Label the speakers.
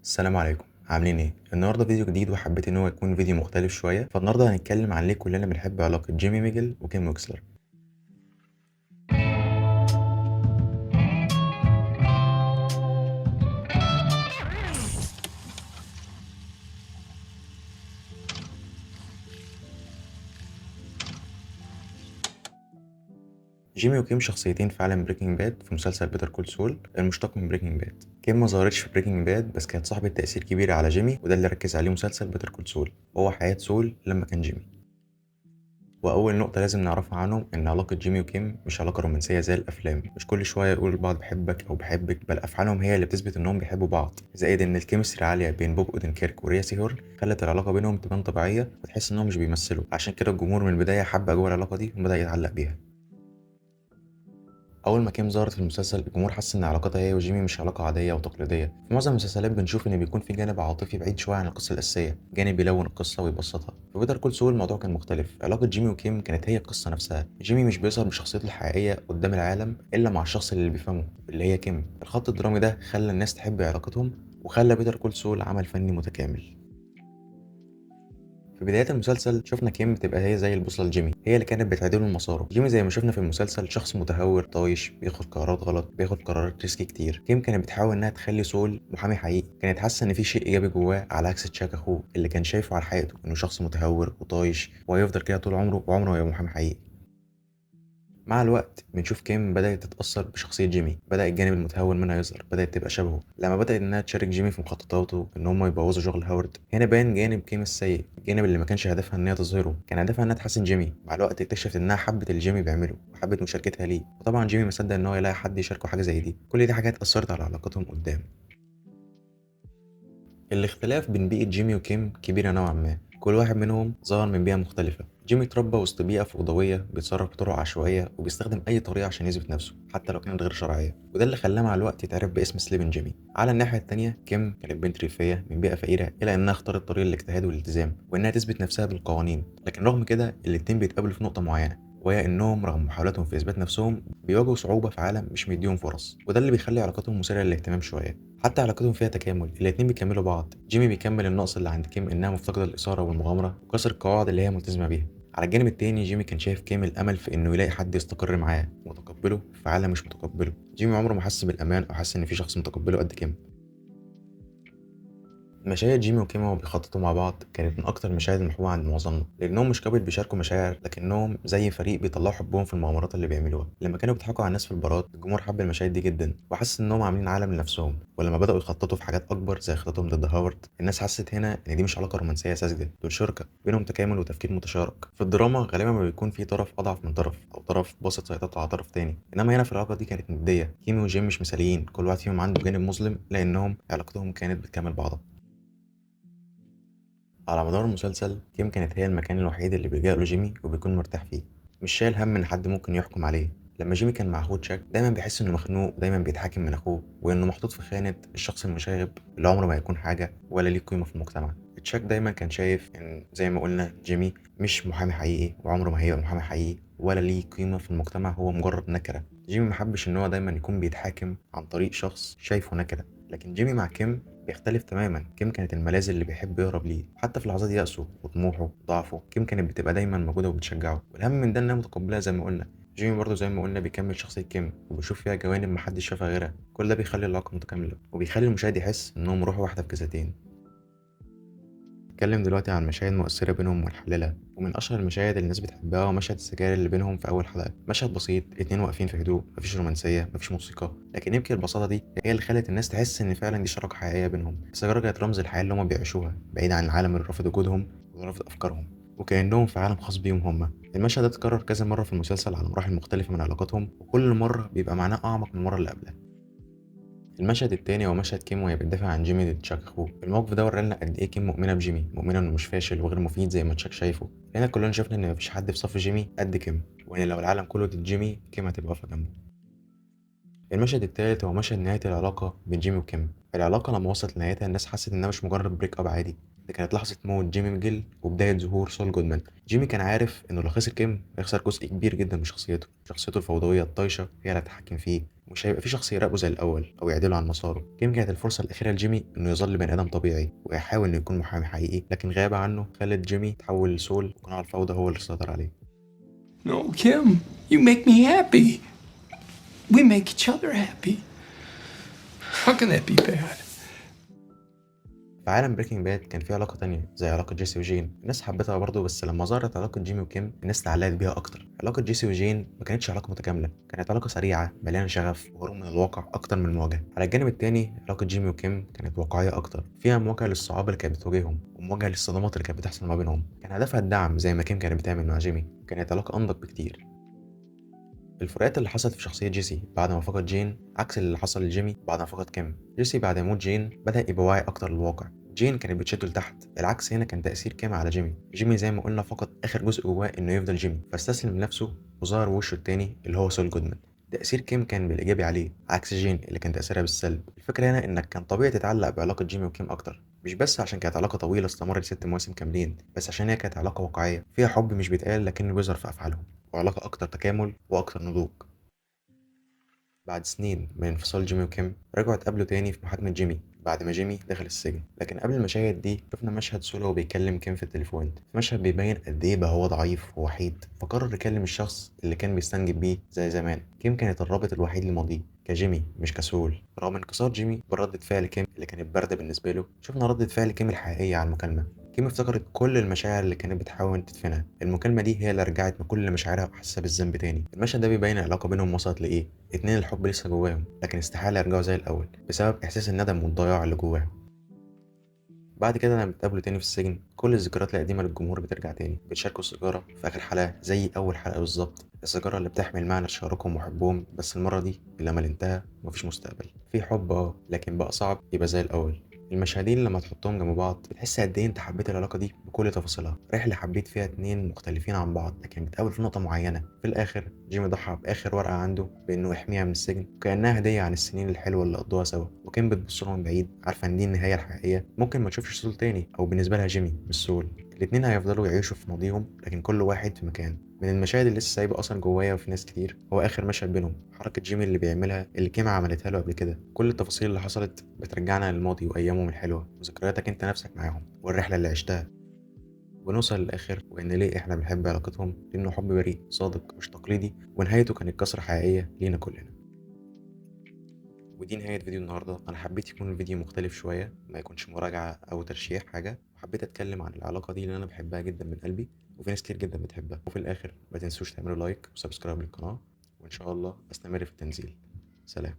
Speaker 1: السلام عليكم، عاملين ايه؟ النهارده فيديو جديد وحبيت ان هو يكون فيديو مختلف شوية. فالنهارده هنتكلم عن ليه كلنا بنحب علاقة جيمي ميجل وكيم ويكسلر. جيمي وكيم شخصيتين في عالم Breaking Bad في مسلسل Better Call Saul المشتق من Breaking Bad. كيم ما ظهرتش في Breaking Bad بس كانت صاحبة تأثير كبير على جيمي، وده اللي ركز عليه مسلسل Better Call Saul، وهو حياة سول لما كان جيمي. وأول نقطة لازم نعرفها عنهم إن علاقة جيمي وكيم مش علاقة رومانسية زي الأفلام، مش كل شوية يقولوا لبعض بحبك أو بحبك، بل أفعالهم هي اللي بتثبت إنهم بيحبوا بعض. زائد إن ال chemistry عالية بين بوب أودنكيرك وريا سيهورن خلت العلاقة بينهم تبان طبيعية وتحس إنهم مش بيمثلوا، عشان كده الجمهور من البداية حب أجواء العلاقة دي وبدأ يتعلق بيها. أول ما كيم ظهرت في المسلسل الجمهور حس إن علاقتها هي وجيمي مش علاقة عادية وتقليدية. في معظم المسلسلات بنشوف إن بيكون في جانب عاطفي بعيد شوية عن القصة الأساسية، جانب بيلون القصة ويبسطها. في Better Call Saul الموضوع كان مختلف، علاقة جيمي وكيم كانت هي القصة نفسها. جيمي مش بيظهر بشخصيته الحقيقية قدام العالم إلا مع الشخص اللي بيفهمه اللي هي كيم. الخط الدرامي ده خلى الناس تحب علاقتهم وخلى Better Call Saul عمل فني متكامل. في بدايات المسلسل شفنا كيم بتبقى هي زي البوصلة لجيمي، هي اللي كانت بتعدله مساره. جيمي زي ما شفنا في المسلسل شخص متهور طايش، بياخد قرارات غلط، بياخد قرارات risky كتير. كيم كانت بتحاول انها تخلي سول محامي حقيقي، كانت حاسه ان في شيء ايجابي جواه، على عكس تشاك اخوه اللي كان شايفه على حقيقته انه شخص متهور وطايش وهيفضل كده طول عمره وعمره ما يبقى محامي حقيقي. مع الوقت بنشوف كيم بدأت تتأثر بشخصية جيمي، بدأ الجانب المتهور منها يظهر، بدأت تبقى شبهه. لما بدأت إنها تشارك جيمي في مخططاته إن هم يبوظوا شغل هاورد، هنا بان جانب كيم السيء، الجانب اللي ما كانش هدفها إن هي تظهره، كان هدفها إنها تحسن جيمي. مع الوقت اكتشفت إنها حبت اللي جيمي بيعمله وحبت مشاركتها ليه، وطبعا جيمي ما صدق إن هو يلاقي حد يشاركه حاجة زي دي. كل دي حاجات أثرت على علاقتهم قدام. الاختلاف بين بيئة جيمي وكيم كبيرة نوعا ما، كل واحد منهم ظهر من بيئة مختلفة. جيمي اتربى وسط بيئة فوضوية، بيتصرف بطرق عشوائية وبيستخدم أي طريقة عشان يثبت نفسه حتى لو كانت غير شرعية، وده اللي خلاه مع الوقت يتعرف باسم Slippin' Jimmy. على الناحية التانية كيم كانت بنت ريفية من بيئة فقيرة، إلى إنها اختارت طريق الاجتهاد والالتزام وإنها تثبت نفسها بالقوانين. لكن رغم كده الاتنين بيتقابلوا في نقطة معينة، وهي إنهم رغم محاولاتهم في إثبات نفسهم بيواجهوا صعوبة في عالم مش مديهم فرص، وده اللي بيخلي علاقتهم مثيرة للاهتمام شوية. حتى علاقتهم فيها تكامل، الاتنين بيكملوا بعض. جيمي بيكمل النقص اللي عند كيم إنها مفتقدة للإثارة والمغامرة وكسر القواعد اللي هي ملتزمة بيها. على الجانب التاني جيمي كان شايف كيم الأمل في إنه يلاقي حد يستقر معاه ومتقبله في عالم مش متقبله. جيمي عمره ما حس بالأمان أو حس إن في شخص متقبله قد كيم. مشاهد جيمي وكيم وهما بيخططوا مع بعض كانت من أكتر المشاهد المحبوبة عند معظمنا، لأنهم مش couple بيشاركوا مشاعر، لكنهم زي فريق بيطلعوا حبهم في المغامرات اللي بيعملوها. لما كانوا بيضحكوا على الناس في البارات الجمهور حب المشاهد دي جدا وحس إنهم عاملين عالم لنفسهم. ولما بدأوا يخططوا في حاجات أكبر زي خططهم ضد هاورد، الناس حست هنا إن دي مش علاقة رومانسية ساذجة، دول شركة بينهم تكامل وتفكير متشارك. في الدراما غالبا ما بيكون في طرف أضعف من طرف أو طرف باسط سيطرته على طرف تاني، إنما هنا في العلاقة دي كانت ندية. كيمي وجيم مش مثاليين، كل واحد فيهم عنده جانب مظلم، لأنهم علاقتهم كانت بتكمل بعضها. على مدار المسلسل كيم كانت هي المكان الوحيد اللي بيلجأ له جيمي وبيكون مرتاح فيه، مش شايل هم ان حد ممكن يحكم عليه. لما جيمي كان مع اخوه تشاك دايما بيحس انه مخنوق ودايما بيتحاكم من اخوه وانه محطوط في خانة الشخص المشاغب اللي عمره ما هيكون حاجة ولا ليه قيمة في المجتمع. تشاك دايما كان شايف ان زي ما قلنا جيمي مش محامي حقيقي وعمره ما هيبقى محامي حقيقي ولا ليه قيمة في المجتمع، هو مجرد نكرة. جيمي محبش ان هو دايما يكون بيتحاكم عن طريق شخص شايفه نكرة. لكن جيمي مع كيم بيختلف تماما. كيم كانت الملاذ اللي بيحب يهرب ليه حتى في لحظات يأسه وطموحه وضعفه. كيم كانت بتبقى دايما موجودة وبتشجعه، والأهم من ده إنها متقبلة زي ما قلنا. جيمي برضه زي ما قلنا بيكمل شخصية كيم وبيشوف فيها جوانب محدش شافها غيرها. كل ده بيخلي العلاقة متكاملة وبيخلي المشاهد يحس إنهم روح واحدة في جسدين. نتكلم دلوقتي عن مشاهد مؤثرة بينهم ونحللها. ومن أشهر المشاهد اللي الناس بتحبها هو مشهد السجاير اللي بينهم في أول حلقة. مشهد بسيط، اتنين واقفين في هدوء، مفيش رومانسية، مفيش موسيقى، لكن يمكن البساطة دي هي اللي خلت الناس تحس إن فعلا دي شراكة حقيقية بينهم. السيجارة كانت رمز الحياة اللي هما بيعيشوها بعيد عن العالم اللي رافض وجودهم ورافض أفكارهم، وكأنهم في عالم خاص بيهم هما. المشهد ده اتكرر كذا مرة في المسلسل على مراحل مختلفة من علاقاتهم، وكل مرة بيبقى معناه أعمق من المرة اللي قبلها. المشهد التاني هو مشهد كيم وهي بتدافع عن جيمي ضد تشاك اخوه. الموقف ده ورالنا قد ايه كيم مؤمنة بجيمي، مؤمنة انه مش فاشل وغير مفيد زي ما تشاك شايفه. هنا كلنا شفنا ان مفيش حد في صف جيمي قد كيم، وان لو العالم كله ضد جيمي كيم هتبقى واقفة جنبه. المشهد التالت هو مشهد نهاية العلاقة بين جيمي وكيم. العلاقة لما وصلت لنهايتها الناس حست انها مش مجرد break up عادي، دي كانت لحظة موت جيمي ميجل وبداية ظهور سول جودمان. جيمي كان عارف انه لو خسر كيم هيخسر جزء كبير جدا من شخصيته، شخصيته الفوضويه الطايشه هي اللي هتتحكم فيه. ومش هيبقى في شخص يراقبه زي الأول أو يعدله عن مساره. كيم كانت الفرصة الأخيرة لجيمي إنه يظل بني آدم طبيعي ويحاول إنه يكون محامي حقيقي، لكن غيابها عنه خلت جيمي يتحول لسول وقناع الفوضى هو اللي سيطر عليه.
Speaker 2: No, Kim, you make me happy. We make each other happy. How can that be bad?
Speaker 1: في عالم Breaking Bad كان في علاقة تانية زي علاقة جيسي وجين، الناس حبتها برضه، بس لما ظهرت علاقة جيمي وكيم الناس تعلقت بيها أكتر. علاقة جيسي وجين ما كانتش علاقة متكاملة، كانت علاقة سريعة مليانة شغف وهروب من الواقع أكتر من المواجهة. على الجانب التاني علاقة جيمي وكيم كانت واقعية أكتر، فيها مواجهة للصعاب اللي كانت بتواجههم ومواجهة للصدمات اللي كانت بتحصل ما بينهم. كان هدفها الدعم زي ما كيم كانت بتعمل مع جيمي، كانت علاقة أنضج بكتير. الفروقات اللي حصلت في شخصية جيسي بعد ما فقد جين عكس اللي حصل لجيمي بعد ما فقد كيم. جيسي بعد موت جين بدأ يبقى واعي أكتر للواقع، جين كانت بتشده لتحت. العكس هنا كان تأثير كيم على جيمي. جيمي زي ما قلنا فقد آخر جزء جواه إنه يفضل جيمي، فاستسلم لنفسه وظهر وشه التاني اللي هو سول جودمان. تأثير كيم كان بالإيجابي عليه عكس جين اللي كان تأثيرها بالسلب. الفكرة هنا إنك كان طبيعي تتعلق بعلاقة جيمي وكيم أكتر، مش بس عشان كانت علاقة طويلة استمرت 6 مواسم كاملين، بس عشان هي كانت علاقة واقعية فيها حب مش بيتقال لكنه بيظهر في أفعالهم، وعلاقة أكتر تكامل وأكتر نضوج. بعد سنين من انفصال جيمي وكيم رجعوا اتقابلوا تاني في محاكمة جيمي بعد ما جيمي دخل السجن. لكن قبل المشاهد دي شفنا مشهد سول وهو بيكلم كيم في التليفون، مشهد بيبين قد ايه بقى هو ضعيف ووحيد، فقرر يكلم الشخص اللي كان بيستنجد بيه زي زمان. كيم كانت الرابط الوحيد لماضيه كجيمي مش كسول. رغم انكسار جيمي بردة فعل كيم اللي كانت باردة بالنسبة له، شفنا ردة فعل كيم الحقيقية على المكالمة. كيم افتكرت كل المشاعر اللي كانت بتحاول تدفنها، المكالمة دي هي اللي رجعت بكل مشاعرها وحاسة بالذنب تاني. المشهد ده بيبين العلاقة بينهم وصلت لإيه، اتنين الحب لسه جواهم لكن استحالة يرجعوا زي الأول بسبب إحساس الندم والضياع اللي جواهم. بعد كده لما بيتقابلوا تاني في السجن كل الذكريات القديمة للجمهور بترجع تاني، بيتشاركوا السيجارة في آخر حلقة زي أول حلقة بالظبط، السيجارة اللي بتحمل معنى تشاركهم وحبهم، بس المرة دي الأمل انتهى ومفيش مستقبل. في حب لكن بقى صعب يبقى زي الأول. المشهدين لما تحطهم جنب بعض بتحس قد ايه انت حبيت العلاقة دي بكل تفاصيلها، رحله حبيت فيها اتنين مختلفين عن بعض لكن بتقابل في نقطة معينة. في الاخر جيمي ضحى باخر ورقة عنده بانه يحميها من السجن وكانها هديه عن السنين الحلوة اللي قضوها سوا، وكيم بتبص له من بعيد عارفه ان دي النهاية الحقيقية، ممكن ما تشوفش سول تاني او بالنسبة لها جيمي مش سول. الاتنين هيفضلوا يعيشوا في ماضيهم لكن كل واحد في مكان. من المشاهد اللي لسه سايبه اصلا جوايا وفي ناس كتير هو اخر مشهد بينهم، حركة جيمي اللي بيعملها اللي كيم عملتها له قبل كده. كل التفاصيل اللي حصلت بترجعنا للماضي وايامهم الحلوة وذكرياتك انت نفسك معاهم والرحلة اللي عشتها. ونوصل للاخر وان ليه احنا بنحب علاقتهم، لانه حب بريء صادق مش تقليدي، ونهايته كانت كسره حقيقية لينا كلنا. ودي نهاية فيديو النهارده. انا حبيت يكون الفيديو مختلف شوية، ما يكونش مراجعه او ترشيح حاجة، وحبيت اتكلم عن العلاقة دي اللي انا بحبها جدا من قلبي وفي ناس كتير جدا بتحبها. وفي الاخر ما تنسوش تعملوا like و subscribe للقناة، وان شاء الله استمر في التنزيل. سلام.